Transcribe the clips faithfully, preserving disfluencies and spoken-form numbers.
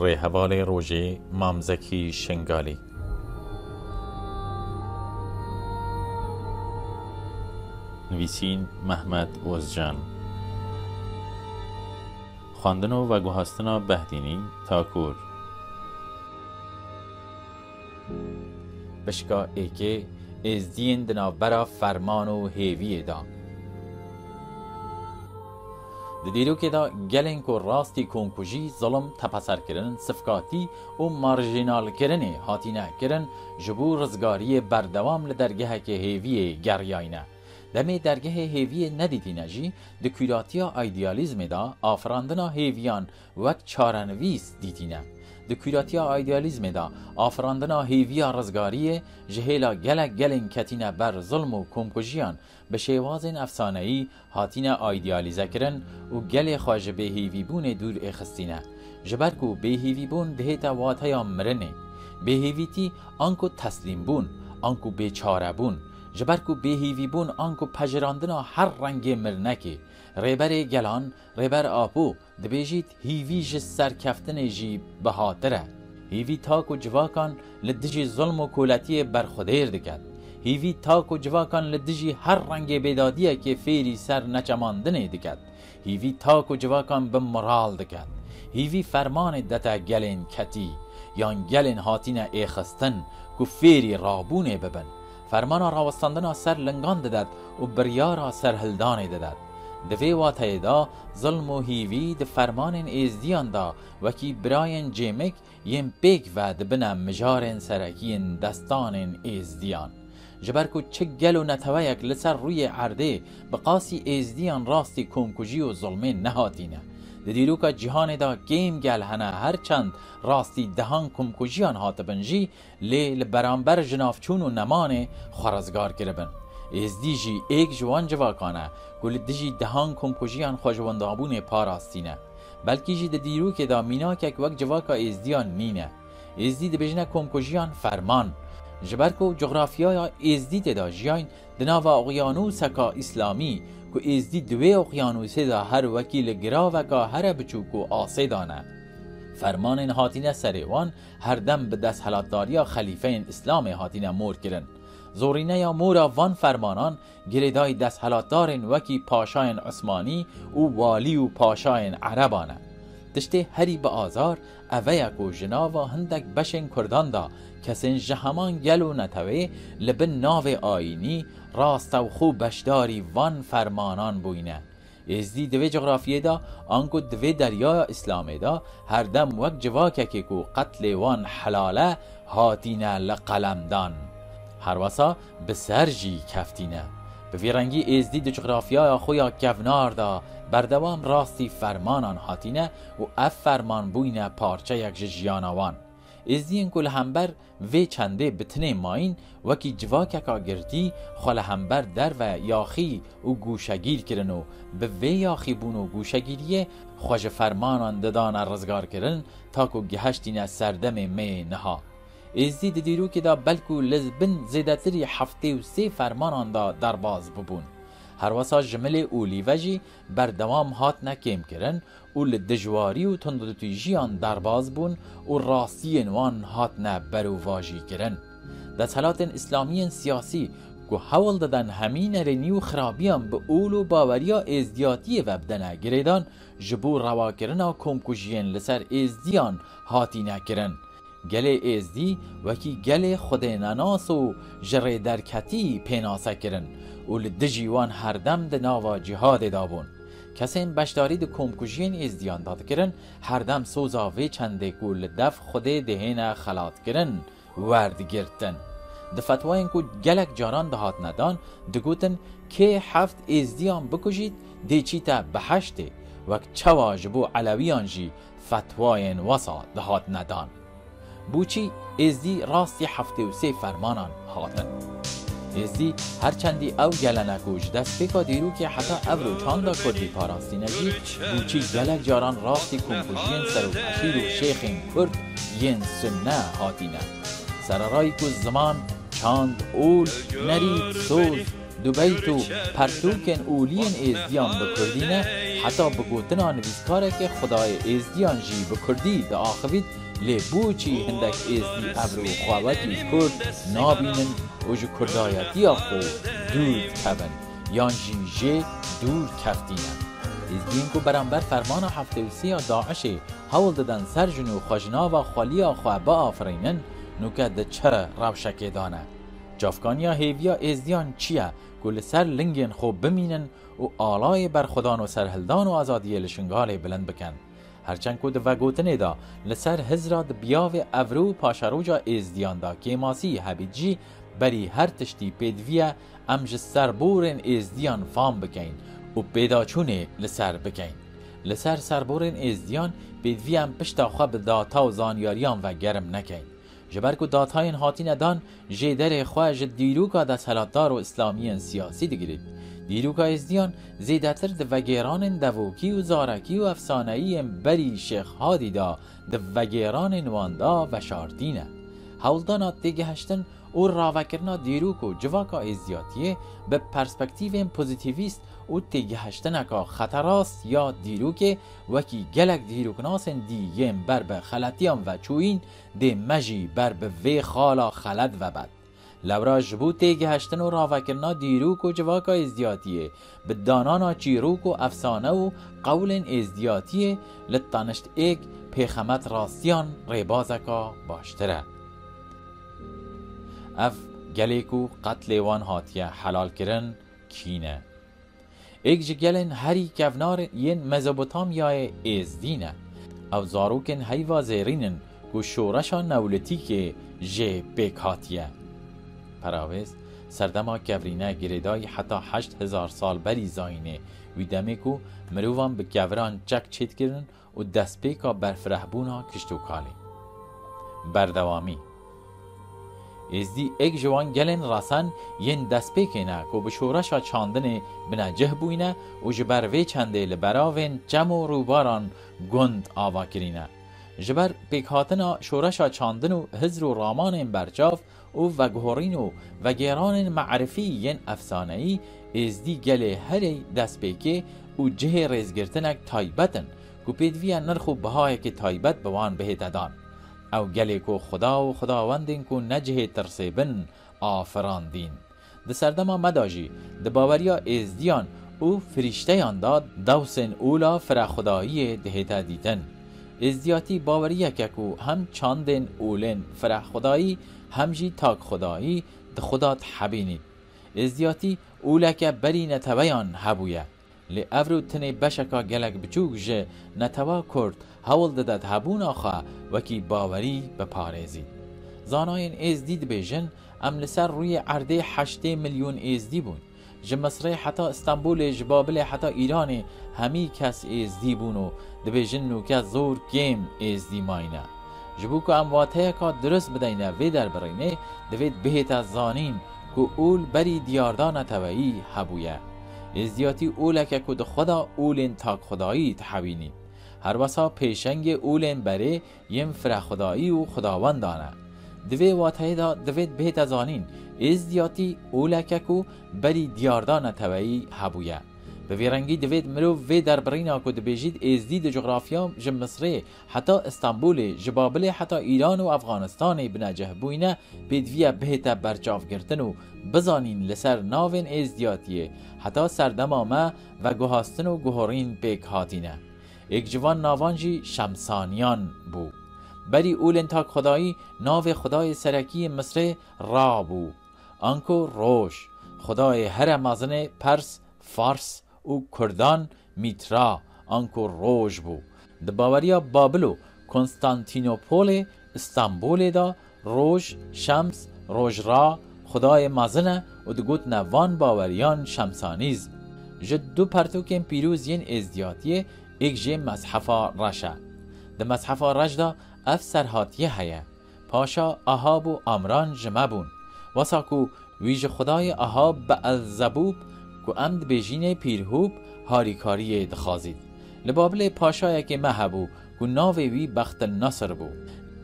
Rêhevalê Rojê Mam Zekî Şingalî. Nivîsîn Mehmet Ozcan. Xwendin û veguhastina Behdînî Takur. Pişka êkê, êzdiyên di navbera ferman û hêviyê de. Di dîrokê de gelên ku rastî komkujî, zilm, tepeserkirin, sifkatî û marjînalkirinê hatine kirin, ji bo rizgariyê berdewam li dergehekê hêviyê geriyayne. Demê dergehê hêviyê nedîtîne jî, di kûratiya îdealîzmê de afirandina hêviyan wek çarenivîs dîtîne. Di kûratiya îdealîzmê de afirandina hêviya rizgariyê ji hêla gelek gelên ketîne ber zilm û komkujiyan bi şêwazên efsaneyî hatine îdealîzekirin û gelê xwe ji bêhêvîbûnê dûr êxistîne. Ji ber ku bêhêvîbûn dihête wateya mirinê. Bêhêvîtî anku teslîmbûn, anku bêçarebûn. Ji ber ku bêhêvîbûn anku pejirandina her rengê mirinekê. Rêberê gelan, Rêber Apo, dibêjît, hîvî ji serkeftinê jî bihatir e. Hîvî tak û civakan li dijî zilm û koletiyê berxwedêr diket. Hîvî tak û civakan li dijî her rengê bêdadiyekê fêrî ser neçemandinê diket. Hîvî tak û civakan bi miral diket. Hîvî fermanê dete gelên ketî, yan gelên hatine êxistin ku fêrî rabûnê bibin. Fermana rawestandina ser lingan didet û biryara serhildanê didet. Di vê wateyê de zilm û hîvî di fermanên êzdiyan de wekî birayên cêmik yên pêk ve dibine mijarên serekî yên destanên êzdiyan. Ji ber ku çi gel û neteweyek li ser rûyê erdê bi qasî êzdiyan rastî komkujî û zilmê nehatîne. Di dîroka cîhanê de kêm gel hene, her çend rastî dehan komkujiyan hatibin jî, lê li beramber jinavçûn û nemanê xwe rizgar kiribin. Êzdî jî êk ji wan civakan e ku li dijî dehan komkujiyan xwe ji windabûnê parastîne. Belkî jî di dîrokê de mînakek wek civaka êzdiyan nîne. Êzdî dibêjine komkujiyan ferman. Ji ber ku cografyaya êzdî tê de jiyayîn, di nava oqyanûseka îslamî ku êzdî di wê oqyanûsê de her wekî li giraveka here biçûk û asê de ne. Fermanên hatine serê wan her dem bi desthilatdariya xelîfeyên îslamê hatine mor kirin. Zorîneya mora van fermanan girêdayî desthilatdarên wekî paşayên Osmanî û walî û paşayên Ereban e. Tiştê herî bi azar eve ye ku ji nava hindek beşên Kurdan de kesên ji heman gel û netewê li bin navê ayînî rastewxo beşdarî van fermanan bûyne. Êzdî di vê cografiyê de, anku di vê deryaya Îslamê de her dem wek civakekê ku qetlê wan helal e, hatîne li qelemdan. Herwesa bi ser jî keftîne. Bi vî rengî Êzdî di cografyaya xwe ya kevnar de berdewam rastî fermanan hatîne û ev ferman bûyne parçeyek ji jiyana wan. Êzdiyên ku li hember vê çendê bi tinê mayîn, wekî civakeka girtî xwe li hember derve yaxî û gûşegîr kirin û bi vê yaxîbûn û gûşegîriyê xwe ji fermanan didane rizgarkirin, ta ku giheştîne serdemê me yê niha. Êzdî di dîrokê de belkû li bin zêdetirî heftê û sê fermanan de derbas bibûn. Herwesa ji milê olî ve jî berdewam hatine kêmkirin û li dijwarî û tundutîjiyan derbas bûn û rastiyên wan hatine berovajîkirin. Desthilatên îslamiyên siyasî ku hewl didin hemî nerênî û xirabiyan bi ol û baweriya êzdiyatiyê ve bidene girêdan, ji bo rewakirina komkujiyên li ser êzdiyan hatine kirin. Gelê êzdî wekî gelê xwedênenas û ji rê derketî pênase kirin û li dijî wan her dem di nava cîhadê de bûn. Kesên beşdarî di komkujiyên êzdiyan de dikirin, her dem soza vê çendê ku li dev Xwedê dihêne xelatkirin werdigirtin. Di fetwayên ku gelek caran dihatine dan, digotin, kê heft êzdiyan bikujît, dê çîte biheştê, wek çawa ji bo elewiyan jî fetwayên wesa dihatine dan. Bûçî êzdî rastî heftê û sê fermanan hatin. Êzdî her çendî ew gelenek û ji destpêka dîrokê heta evro çanda kurdî parastîne jî, bûçî gelek caran rastî komkujiyên serokefîr û şêxên kurd yên sunne hatîne. Sererayî ku ziman, çand, ol, nerît, soz, dubeyt û pertûkên oliyên êzdiyan bi kurdî ne, Heta bi gotina nivîskareke Xwedayê Êzdiyan jî bi kurdî diaxivît, lê boçî hindek Êzdî evro xwe wekî kurd nabînin û ji kurdayetiya xwe dûr dikevin yan jî jê dûr keftîne? Êzdiyên ku beramber fermana heftê û sê ya DAIŞê hewl didin ser jin û xwe ji nava xweliya xwe biafirînin, nûke di çi rewşekê de ne? Çavkaniya hêviya Êzdiyan çi ye ku li ser lingên xwe bimînin û alayê berxwedan û serhildan û azadiyê li Şingalê bilind bikin? Her çend ku di vegotinê de li ser hizra di biyavê evro û paşeroja Êzdiyan de kêmasî hebît jî, berî her tiştî pêdivî ye em ji serborên Êzdiyan fam bikeyn û pêdaçûnê li ser bikeyn. Li ser serborên Êzdiyan pêdivî ye em pişta xwe bi data û zanyariyan ve germ nekeyn. Ji ber ku datayên hatine dan jêderê xwe ji dîroka desthilatdar û îslamiyên siyasî digirît. Dîroka Êzdiyan zêdetir di vegêranên devokî û zarekî û efsaneyî yên berî Şêx Hadî de di vegêranên wan de veşartî ne. Hewldana têgihiştin û ravekirina dîrok û civaka êzdiyatiyê bi perspektîfên pozîtîvîst û têgihiştineka xeterast ya dîrokê wekî gelek dîroknasên dî yên ber bi xeletiyan ve çûyîn, dê me jî ber bi vê xala xelet vebet. Lewra ji bo têgihiştin û ravekirina dîrok û civaka êzdiyatiyê, bi danana çîrok û efsane û qewlên êzdiyatiyê li tanişt êk pêxemet rastiyan rêbazeka baştir e. Ev gelê ku qetlê wan hatiye helalkirin, kî ne? Êk ji gelên herî kevnar yên Mezopotamyayê Êzdî ne. Ew zarokên heyva zêrîn in ku şoreşa Newlitîkê jê pêk hatiye. Perawêz, serdema kevrîne girêdayî heta heşt hezar sal berî zayînê, wî demê ku mirovan bi keviran çek çêdikirin û destpêka berfirehbûna kişt û kalê. Berdewamî. Êzdî êk ji wan gelên resen yên destpêkê ne ku bi şoreşa çandinê binecih bûyne û ji ber vê çendê li beravên çem û rûbaran gund ava kirîne. Ji ber pêkhatina şoreşa çandin û hizr û ramanên berçav û veguhorîn û vegêranên me'rifî yên efsaneyî, Êzdî gelê herî destpêkê û cihê rêzgirtinek taybet in ku pêdiviye nirx û bihayekî taybet bi wan bihête dan. Ew gelê ku Xuda û xudawendên ku ne cihê tirsê bin afirandîn. Di serdema me de jî di baweriya êzdiyan û firîşteyan de dewsên ola firexwedayiyê dihête dîtin. Êzdiyatî baweriyek e ku hem çandên olên firexwedayî hem jî takxwedayî di xwe de dihebînî. Êzdiyatî oleke berî neteweyan hebûye. Lê evro tenê beşeka gelek biçûk ji netewa Kurd hewl dide hebûna xwe wekî bawerî biparêzî. Zanayên Êzdî dibêjin, em li ser rûyê erdê heştê milyon Êzdî bûn. Ji Misrê heta Stenbolê, ji Babilê heta Îranê hemî kes Êzdî bûn û dibêjin nûke zor kêm Êzdî mayîne. Ji bo ku em wateyeka dirust bideyne vê derbirînê, divêt bihête zanîn ku ol berî diyarda neteweyî hebûye. Êzdiyatî oleke ku di xwe de olên takxwedayî dihewînî. Herwesa pêşengê olên berê yên firexwedayî û xudawendan e. Di vê wateyê de divêt bihête zanîn, êzdiyatî oleke ku berî diyarda neteweyî hebûye. Bi vî rengî divêt mirov vê derbirîna ku dibêjît êzdî di cografya ji Misrê heta Îstanbulê, ji Babilê heta Îran û Efxanistanê binecih bûyne, pêdiviye bihête berçavgirtin û bizanîn li ser navên êzdiyatiyê heta serdema me veguhastin û guhorîn pêk hatîne. Êk ji van navan jî Şemsaniyan bû. Berî olên takxwedayî navê xwedayê serekî yê Misrê Ra bû, anku roj. Xwedayê here mezinê Pers, Fars û Kurdan Mîtra, anku roj bû. Di baweriya Babil û Konstantînopolê, Îstanbulê de roj, şems, rojra, xwedayê mezin e û digotine van baweriyan şemsanîzm. Ji du pertûkên pîroz yên êzdiyatiyê, êk jê Mezhefa Reş e. Di Mezhefa Reş de ev serhatiyê heye. Paşa Ahab û Amran ji me bûn. Wesa ku wî ji xwedayê Ahab Beelzebûb, ku em dibêjînê Pîrhûb, harîkariyê dixwazît. Li Babilê paşayekê me hebû ku navê wî Bextil Nasir bû.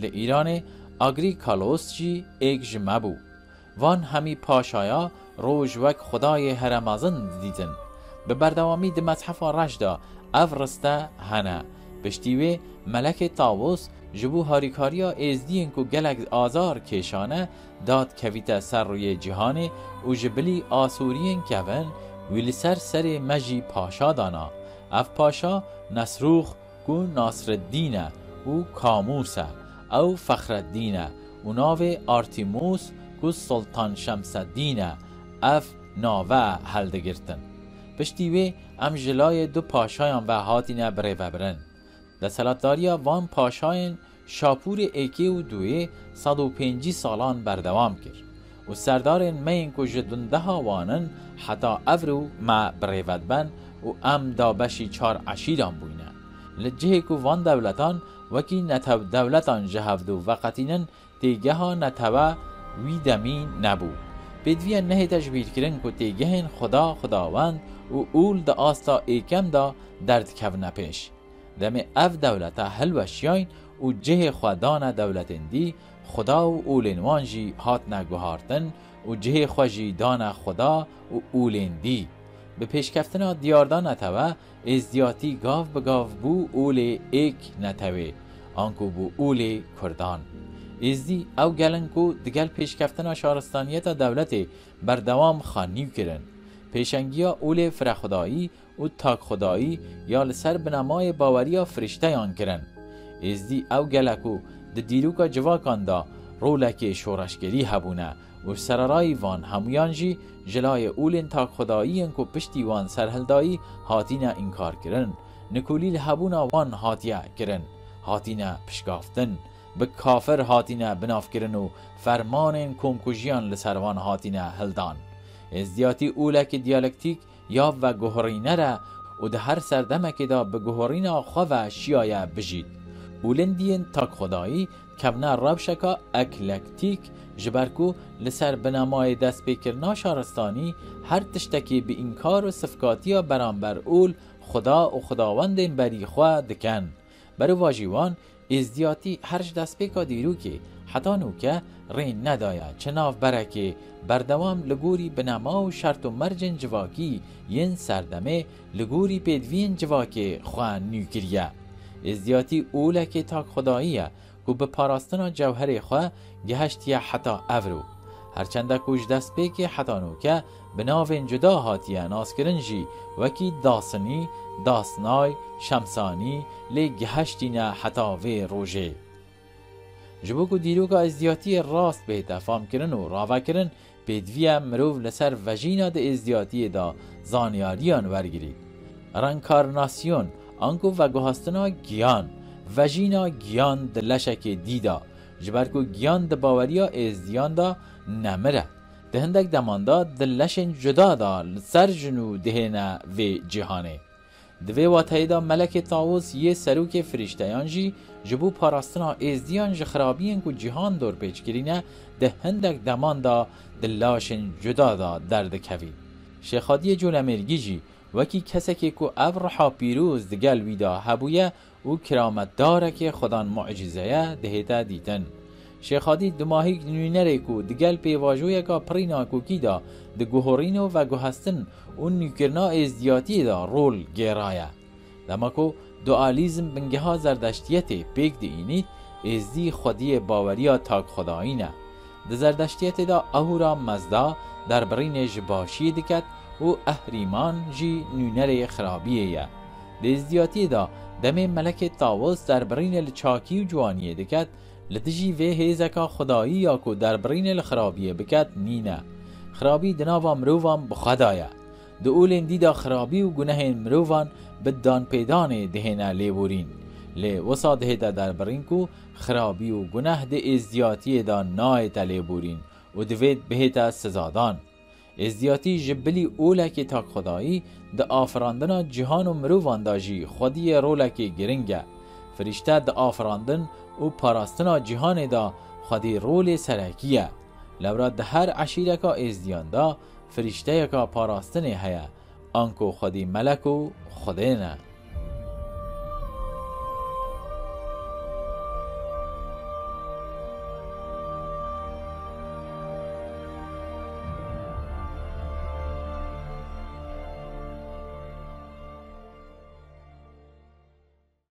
Li Îranê Agrîkalos jî êk ji me bû. Van hemî paşaya roj wek xwedayê here mezin didîtin. Bi berdewamî di Mezhefa Reş de Ev riste hene. Piştî wê Melekê Tawus ji bo harîkariya êzdiyên ku gelek azar kêşane, dad kevîte ser rûyê cîhanê û ji bilî Asûriyên kevin wî li ser serê me jî paşa dana. Ev paşa Nesrûx ku Nasreddîn e û Kamûs e, ew Fexreddîn e û navê Artîmûs ku Sultan Şemseddîn e, ev nave heldigirtin. Piştî wê em ji layê du paşayan ve hatine birêvebirin. Desthilatdariya van paşayên Şapûrê êkê û duyê sed û pêncî salan berdewam kir û serdarên me yên ku ji dundeha wan in heta evro me birêve diben û em dabeşî çar eşîran bûyne. Li cihê ku van dewletan wekî netew dewletan ji hevdu veqetînin, têgeha netewe wî demî nebû. Pêdiviya nehête jibîrkirin ku têgehên Xuda, Xudawend û Ûl di asta êkem de derdikevine pêş. Demê ev dewleta hilweşiyayîn û cihê xwe dane dewletên dî, Xuda û ûlên wan jî hatine guhartin û cihê xwe jî dane Xuda û ûlên dî. Bi pêşkeftina diyarda netewe, êzdiyatî gav bi gav bû ûlê êk netewê, anku bû ûlê Kurdan. Êzdî ew gel in ku digel pêşkeftina şaristaniyeta dewletê berdewam xwe nî kirin. Pêşengiya ûlê firexwedayî û takxwedayî ya li ser binemayê baweriya firîşteyan kirin. Êzdî ew gel e ku di dîroka civakan de rolekê şoreşgerî hebûne û sererayî van hemûyan jî ji layê ûlên takxwedayî yên ku piştî wan serhildayî hatine înkarkirin. Nikolî li hebûna wan hatiye kirin, hatine pişkaftin. Bi kafir hatine binavkirin û fermanên komkujiyan li ser wan hatine hildan. Êzdiyatî ûlekî diyalektîk ya veguherîner e û di her serdemekê de bi guherîna xwe ve şiyaye bijît. Ûlên dî yên takxwedayî kevne rewşeka eklektîk, ji ber ku li ser binemayê destpêkirina şaristanî her tiştekî bi înkar û sifkatiya beramber ûl, Xuda û xudawendên berî xwe dikin. Berovajî wan, êzdiyatî her ji destpêka dîrokê heta nûke rê nedaye çi navberekê berdewam li gorî binema û şert û mercên civakî yên serdemê li gorî pêdiviyên civakê xwe nû kiriye. Êzdiyatî ûlekê takxwedayî ye ku bi parastina cewherê xwe gihiştiye heta evro. Herçende ku ji destpêkê heta nûke bi navên cuda hatiye naskirin jî, wekî Dasinî, Dasnay, Şemsanî, lê gihiştîne heta vê rojê. Ji bo ku dîroka êzdiyatiyê rast bihête famkirin û ravekirin, pêdiviye mirov li ser vejîna di êzdiyatiyê de zanyariyan wergirî. Renkarnasyon, anku veguhastina giyan, vejîna giyan di leşekê dî de, ji ber ku giyan di baweriya êzdiyan de nemir e. Di hindek deman de di leşên cuda de li ser jin û dihêne vê cîhanê. Di vê wateyê de Melekê Tawus yê serokê firîşteyan jî ji bo parastina êzdiyan ji xirabiyên ku cîhan dorpêç kirîne, di hindek deman de di laşên cuda de derdikevî. Şêxadiyê Colemêrgî jî wekî kesekê ku ev riha pîroz digel wî de hebûye û kirametdarekê xwedan mucîzeye dihête dîtin. Şêxadî dumahîk nûnerê ku digel pêvajoyeka pirî nakokî de di guhorîn û veguhestin û nûkirina êzdiyatiyê de rol gêraye. Dema ku dualîzm bingeha zerdeştiyetê pêk diînît, êzdî xwediyê baweriya takxwedayî ne. Di zerdeştiyetê de Ahura Mezda derbirînê ji başiyê diket û Ehrîman jî nûnerê xirabiyê ye. Di êzdiyatiyê de demê Melekê Tawus derbirînê li çakî û ciwaniyê diket, li dijî vê hêzeka xwedayî ya ku derbirînê li xirabiyê biket nîne. Xirabî di nava mirovan bi xwe de ye. Di olên dî de xirabî û gunehên mirovan bi danpêdanê dihêne lêborîn. Lê wisa dihête derbirîn ku xirabî û guneh di êzdiyatiyê de nayête lêborîn û divê bihête sizadan. Êzdiyatî ji bilî olekê takxwedayî di afirandina cîhan û mirovan de jî xwediyê rolekê giring e. Firîşte di afirandin û parastina cîhanê de xwedî rolê serekî ye. Lewra di her eşîreka êzdiyan de firîşteyeka parastinê heye, anku xwedî melek û Xwedê ne.